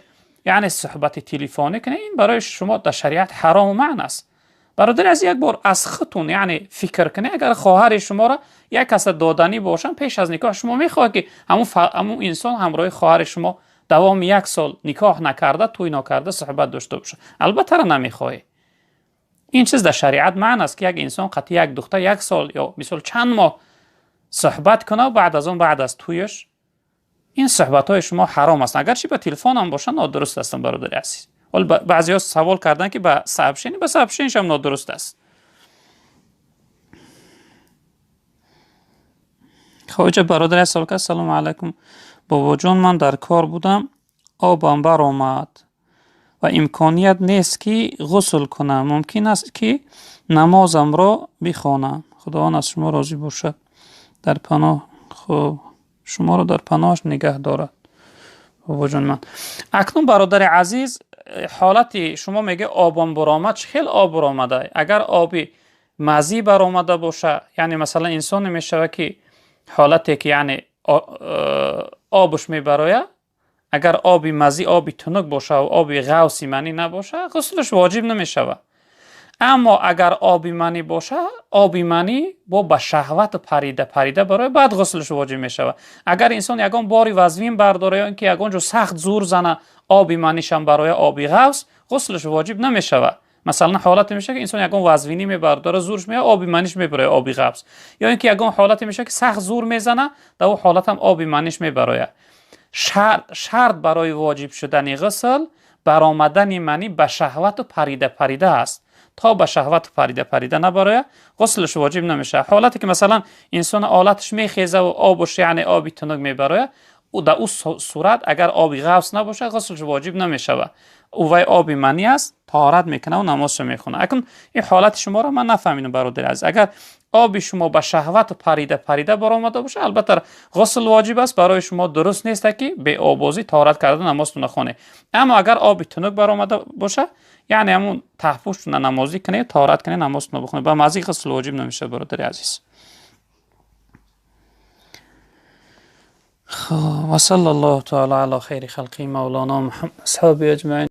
яъне суҳбати телефонӣ кунед, ин барои шумо дар шариат ҳарому маън аст. Бародари аз, як бор аз худтон яъне фикр кунед: агар хоҳари шуморо як каса доданӣ бошанд пеш аз никоҳ, шумо мехоҳед, ки ҳамун инсон ҳамроҳи хоҳари шумо давоми як сол никоҳ накарда, тӯй накарда суҳбат дошта бошад? Албатта намехоҳед. Ин чиз дар шариат маън аст, ки як инсон қатъи як духтар як сол ё мисол чанд моҳ суҳбат кунад, баъд аз он, баъд аз тӯяш. Ин суҳбатҳои шумо ҳаром ҳастанд, агарчи ба телефон ҳам бошанд, нодуруст ҳастанд, бародари азиз. Ҳол баъзеҳо савол карданд, ки ба сообщение, ба сообщение ш ҳам нодуруст аст. Хоҷа бародари савол кард: Салому алайкум, бобоҷон, ман дар кор будам, обам баромад ва имконият нест, ки ғусл кунам. Мумкин аст, ки намозамро бихонам? Худованд аз шумо розӣ бошад, дар паноҳ, хуб, шуморо дар паноҳаш нигаҳ дорад, бобоҷони ман. Акнун, бародари азиз, ҳолати шумо меге обам баромад, чӣ хел об баромада? Агар оби мазӣ баромада боша, яъне масалан инсоне мешавад, ки ҳолате ки яъне обш мебарояд, агар оби мазӣ, оби тунук боша ва оби ғавси манӣ набоша, ғуслаш воҷиб намешавад. Аммо агар оби манӣ боша, оби манӣ бо ба шаҳват парида парида барои, баъд ғуслаш воҷиб мешавад. Агар инсон ягон бори вазвин бардора ё ин ки ягон ҷо сахт зур зана, оби манишам барои, оби ғавс, ғуслаш воҷиб намешавад. Масалан, ҳолате мешавад, ки инсон ягон вазвинӣ мебардора, зурш меяд, оби маниш мебарояд, оби ғавс, ё ин ки ягон ҳолате мешавад, ки сахт зур мезана, дар ӯ ҳолат ҳам оби маниш мебарояд. Шарт барои воҷиб шудани ғусл баромадани манӣ ба шаҳвату парида парида аст. То ба шаҳвату парида парида набарояд, ғуслаш воҷиб намешавад. Ҳолате ки масалан инсон олаташ мехеза ва обуш яъне оби тунук мебарояд, ӯ дар ӯ сурат агар оби ғавс набошад, ғуслаш воҷиб намешавад. Ӯ вай оби манӣ аст, таҳорат мекунад ва намозшо мехонад. Акнун ин ҳолати шуморо ман нафаҳмидам, бародари азиз. Агар оби шумо ба шаҳвату парида парида баромада бошад, албатта ғусл воҷиб аст барои шумо, дуруст нест, ки беобозӣ таҳорат карда намозтона хонед. Аммо агар оби тунук баромада бошад, яъне ҳамун таҳпӯштона намозӣ кунед, таҳорат кунед, намозтона бихонед. Ба мазӣ ғусл воҷиб намешавад, бародари азиз. خب، وصلى الله تعالى على خير خلقه مولانا محمد اصحابه اجمعين.